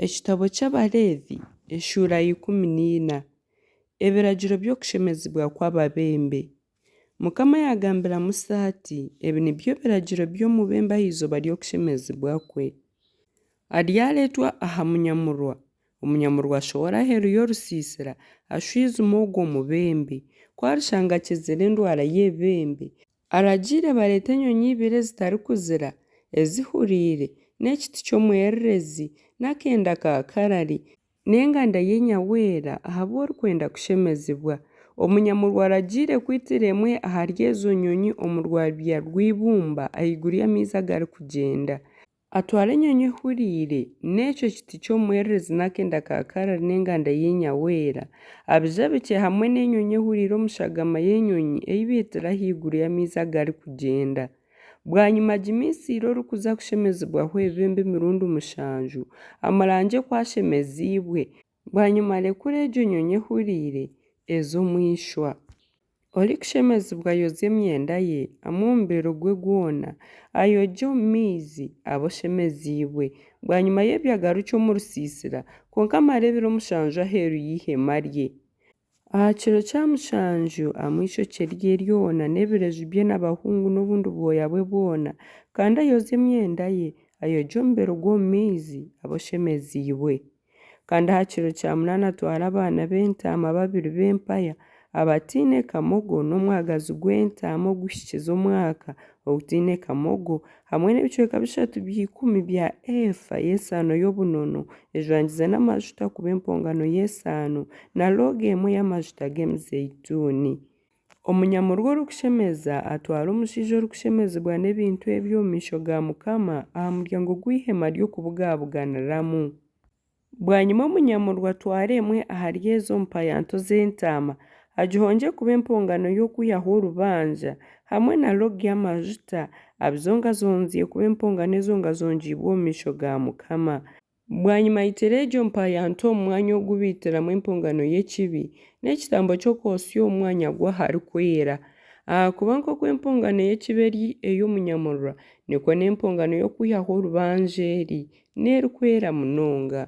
Ekitabo ky'Abaleevi eshuura ya 14. Ebiragiro by'okushemezibwa kw'ababembe. Mukama yaagambira Musa ati, Ebi nibyo biragiro by'omubembe aha izooba ry'okushemezibwa kwe. Aryareetwa aha munyamurwa, omunyamurwa ashohore aheeru y'orusiisira, ashwijume ogwo mubembe. Ku arishanga akizire endwara y'ebibembe, aragiire bareete enyonyi ibiri ezitarikuzira, ezihuriire, n'ekiti ky'omwererezi, n'akenda ka karari, n'enganda y'enyaweera ahabw'orikwenda kushemezibwa. Omunyamurwa aragiire kwitira emwe ahari ezo nyonyi omu rwabya rw'eibumba ahaiguru y'amaizi agarikugyenda. Atware enyonyi ehuriire, n'ekyo kiti ky'omwererezi n'akenda ka karari n'enganda y'enyaweera, abijabikye hamwe n'enyonyi ehuriire omu shagama y'enyonyi ei baitire ahaiguru y'amaizi agarikugyenda. Bwanyima agimiisiire orikuza kushemezibwaho ebibembe emirundi mushanju, amurangye ku ashemeziibwe. Bwanyima arekure egyo nyonyi ehuriire, eze omu ishwa. Orikushemezibwa ayozye emyenda ye, amwe omubiri gwe gwona, ayogye omu maizi, abe oshemeziibwe. Bwanyima y'ebyo agarukye omu rusiisira, kwonka amare ebiro mushanju aheeru y'eihema rye. Aha kiro kya mushanju amwe eishokye rye ryona n'ebireju bye n'abahungu n'obundi bwoya bwe bwona, kandi ayozye emyenda ye, ayogye omubiri gwe omu maizi, abe oshemeziibwe. Kandi aha kiro kya munaana atware abaana b'entaama babiri b'empaya abataine kamogo n'omwagazi gw'entaama oguhikize omwaka, ogutaine kamogo, hamwe n'ebicweka bishatu bya ikumi bya eefa y'esaano y'obunono ejwangize n'amajuta kuba empongano y'esaano, na loogi emwe y'amajuta g'emizeituuni. Omunyamurwa orikushemeza atware omushaija orikushemezibwa n'ebintu ebyo omu maisho ga Mukama aha muryango gw'eihema ry'okubugabuganiramu. Bwanyima omunyamurwa atware emwe ahari ezo mpaya nto z'entaama, agihongye kuba empongano y'okwihaho orubanja, hamwe na loogi y'amajuta, abizongazonzye kuba empongano ezongazongiibwe omu maisho ga Mukama. Bwanyima aitire egyo mpaya nto omu mwanya ogu baitiramu empongano y'ekibi, n'ekitambo ky'okwotsya omu mwanya gw'Aharikwera. Ahakuba nk'oku empongano y'ekibi eri ey'omunyamurwa, nikwo n'empongano y'okwihaho orubanja eri, n'erikwera munonga.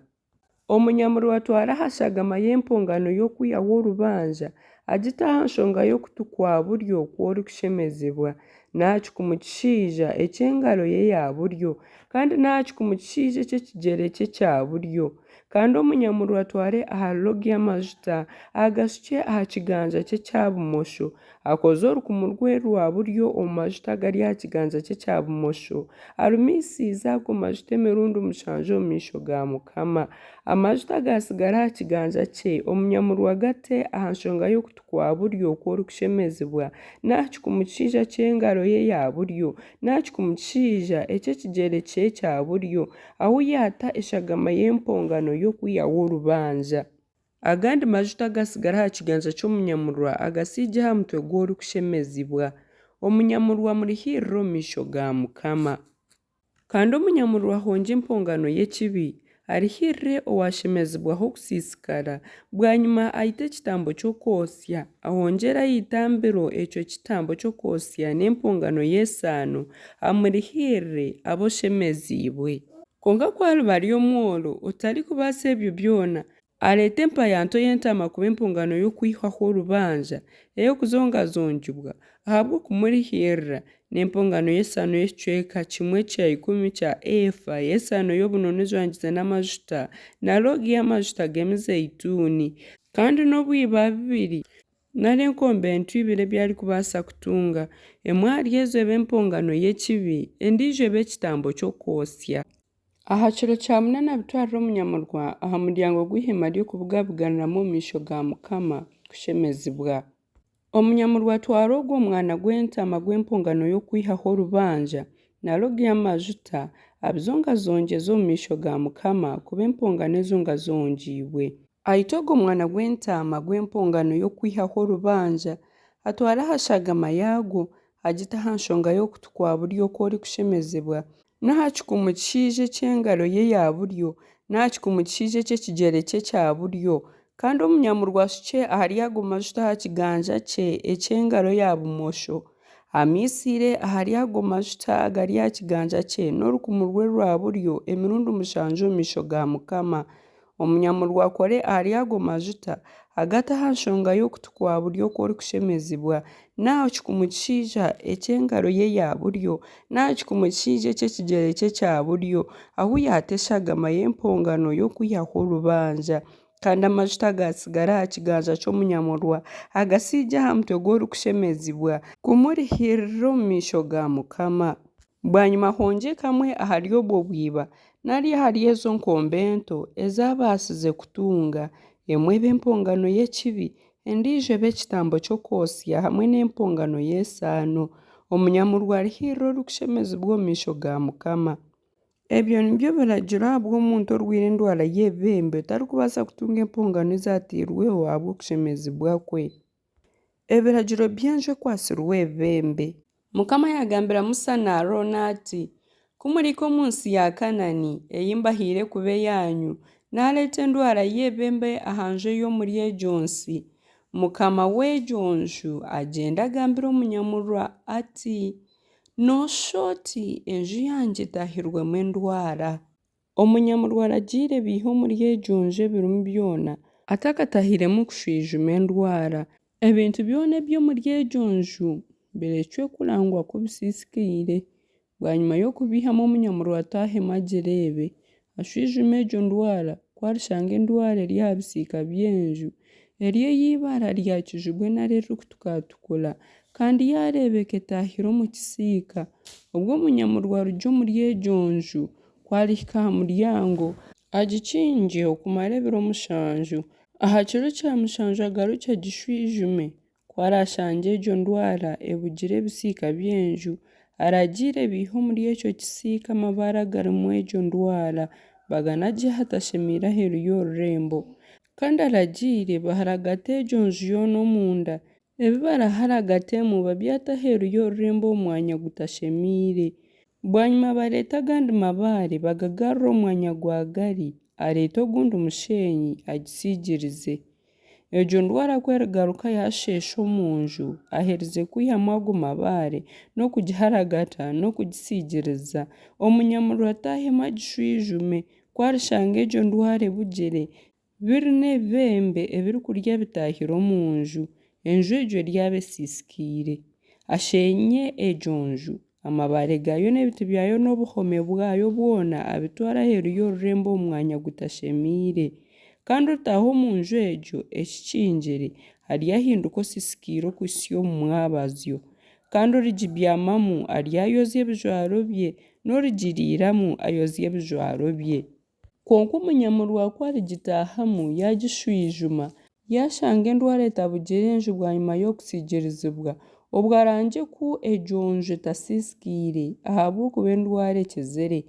Omunyamurwa atware aha shagama y'empongano y'okwihaho orubanja, agite aha nshonga y'okutu kwa buryo kw'orikushemezibwa, n'aha kikumu kishaija eky'engaro ye ya buryo, kandi n'aha kikumu kishaija eky'ekigyere kye kya buryo. Kandi omunyamurwa atware aha loogi y'amajuta, agashukye aha kiganja kye kya bumosho, akoze orukumu rwe rwa buryo omu majuta agari aha kiganja kye kya bumosho, arumiisiize ago majuta emirundi mushanju omu maisho ga Mukama. Amajuta agaatsigara aha kiganja kye, omunyamurwa agate aha nshonga y'okutu kwa buryo kw'orikushemezibwa, n'aha kikumu kishaija ky'engaro ye ya buryo, n'aha kikumu kishaija eky'ekigyere kye kya buryo, ahu yaata eshagama y'empongano y'okwihaho orubanja. Agandi majuta agatsigara aha kiganja ky'omunyamurwa agasiigye aha mutwe gw'orikushemezibwa. Omunyamurwa amurihiirire omu maisho ga Mukama. Kandi omunyamurwa ahongye empongano y'ekibi, arihiirire owaashemezibwaho okusiisikara, bwanyima aite ekitambo ky'okwotsya, ahongyere aha itambiro ekyo kitambo ky'okwotsya n'empongano y'esaano, amurihiirire, abe oshemeziibwe. Kwonka ku ariba ari omworo, otarikubaasa ebyo byona, Areete empaya nto y'entaama kuba empongano y'okwihwaho orubanja, ey'okuzongazongibwa, ahabw'okumurihiirira, n'empongano y'esaano y'ekicweka kimwe kya ikumi kya eefa y'esaano y'obunono ejwangize n'amajuta, na loogi y'amajuta g'emizeituuni. Kandi n'obwiba bubiri nari enkombe nto ibiri ebi arikubaasa kutunga, emwe ahari ezo ebe empongano y'ekibi, endiijo ebe ekitambo ky'okwotsya. Aha kiro kya munaana abitwarire omunyamurwa aha muryango gw'eihema ry'okubugabuganiramu omu maisho ga Mukama kushemezibwa. Omunyamurwa atware ogwo mwana gw'entaama gw'empongano y'okwihaho orubanja, na loogi y'amajuta, abizongazongyeze omu maisho ga Mukama kuba empongano ezongazongiibwe. Aite ogwo mwana gw'entaama gw'empongano y'okwihaho orubanja, atware aha shagama yaagwo, agite aha nshonga y'okutu kwa buryo kw'orikushemezibwa, n'aha kikumu kishaija eky'engaro ye ya buryo, n'aha kikumu kishaija eky'ekigyere kye kya buryo. Kandi omunyamurwa ashukye ahari ago majuta aha kiganja kye eky'engaro ya bumosho. Amiisiire ahari ago majuta agari aha kiganja kye n'orukumu rwe rwa buryo emirundi mushanju omu maisho ga Mukama. Omunyamurwa akore ahari ago majuta, agate aha nshonga y'okutu kwa buryo okw'orikushemezibwa, n'aha kikumu kishaija eky'engaro ye ya buryo, n'aha kikumu kishaija eky'ekigyere kye kya buryo, ahu yaata eshagama y'empongano y'okwihaho orubanja. Kandi amajuta agaatsigara aha kiganja ky'omunyamurwa, agasiigye aha mutwe gw'orikushemezibwa, kumurihiirira omu maisho ga Mukama. Bwanyima ahongye kamwe ahari obwo bwiba nari ahari ezo nkombe nto ezi abaasize kutunga, emwe ebe empongano y'ekibi, endiijo ebe ekitambo ky'okwotsya hamwe n'empongano y'esaano. Omunyamurwa arihiirire orikushemezibwa omu maisho ga Mukama. Ebyo nibyo biragiro ahabw'omuntu orwaire endwara y'ebibembe otarikubaasa kutunga empongano ezaatairweho ahabw'okushemezibwa kwe. Ebiragiro by'enju ekwatsirwe ebibembe. Mukama yaagambira Musa na Arooni ati, Ku murihika omu nsi ya Kanaani, ei mbahaire kuba eyaanyu, naareeta endwara y'ebibembe aha nju ey'omuri egyo nsi, mukama w'egyo nju agyende agambire omunyamurwa ati, Nooshusha oti enju yangye etaahirwemu endwara. Omunyamurwa aragiire baihe omuri egyo nju ebirimu byona, atakataahiremu kushwijuma endwara. Ebintu byona eby'omuri egyo nju birekye kurangwa ku bisiisikaire. Bwanyima y'okubiihamu omunyamurwa ataahemu agireebe, ashwijume egyo ndwara, ku arishanga endwara eri aha bisiika by'enju, eri ey'eibara rya kijubwe nari erikutukatukura, kandi yaareebeka etaahire omu kisiika, obwo omunyamurwa arugye omuri egyo nju, ku arihika aha muryango, agikingye okumara ebiro mushanju. Aha kiro kya mushanju agarukye agishwijume. Ku araashangye egyo ndwara ebugire ebisiika by'enju, aragiire baihe omuri ekyo kisiika amabaare agarimu egyo ndwara, baganagye ahatashemeire aheeru y'orurembo. Kandi aragiire baharagate egyo nju yoona omunda, ebi baraharagatemu babyate aheeru y'orurembo omu mwanya gutashemeire. Bwanyima bareete agandi mabaare bagagarure omu mwanya gwa gari, areete ogundi musheenyi agisiigirize. Egyo ndwara ku erigaruka yaasheesha omu nju, aherize kwihamu ago mabaare n'okugiharagata n'okugisiigiriza, omunyamurwa ataahemu agishwijume. Ku arishanga egyo ndwara ebugire, biri n'ebibembe ebirikurya bitaahire omu nju, enju egyo eryaba esiisikaire. Asheenye egyo nju, amabaare gaayo n'ebiti byayo n'obuhome bwayo bwona abitware aheeru y'orurembo omu mwanya gutashemeire. Kandi otaaha omu nju egyo ekikingire, aryahinduka osiisikaire okuhitsya omu mwabazyo. Kandi origibyamamu aryayozya ebijwaro bye, n'origiriiramu ayozye ebijwaro bye. Kwonka omunyamurwa ku arigitaahamu, yaagishwijuma, yaashanga endwara etabugire nju bwanyima y'okusiigirizibwa, obwo arangye ku egyo nju etasiisikaire, ahabw'okuba endwara ekizire.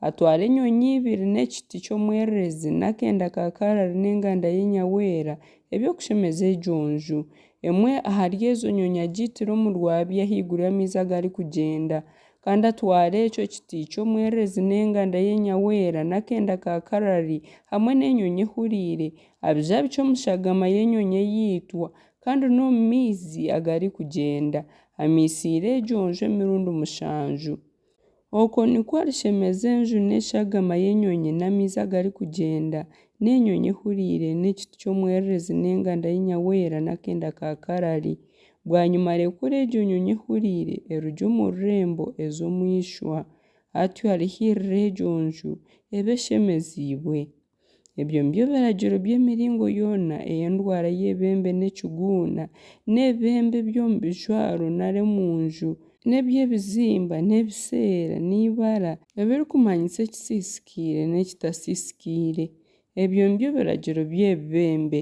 Atware enyonyi ibiri n'ekiti ky'omwererezi n'akenda ka karari n'enganda y'enyaweera eby'okushemeza egyo nju. Emwe ahari ezo nyonyi agiitire omu rwabya ahaiguru y'amaizi agarikugyenda. Kandi atware ekyo kiti ky'omwererezi n'enganda y'enyaweera n'akenda ka karari hamwe n'enyonyi ehuriire, abijabikye omu shagama y'enyonyi eyaitwa, kandi n'omu maizi agarikugyenda, amiisiire egyo nju emirundi mushanju. Okwo nikwo arishemeza enju n'eshagama y'enyonyi n'amaizi agarikugyenda n'enyonyi ehuriire n'ekiti ky'omwererezi n'enganda y'enyaweera n'akenda ka karari. Bwanyima arekure egyo nyonyi ehuriire erugye omu rurembo eze omu ishwa. Atyo arihiirira egyo nju, ebe eshemeziibwe. Ebyo nibyo biragiro by'emiringo yoona ey'endwara y'ebibembe n'ekiguuna, n'ebibembe eby'omu bijwaro nari omu nju, n'eby'ebizimba n'ebiseera n'eibara, ebirikumanyisa ekisiisikaire n'ekitasiisikaire. Ebyo nibyo biragiro by'ebibembe.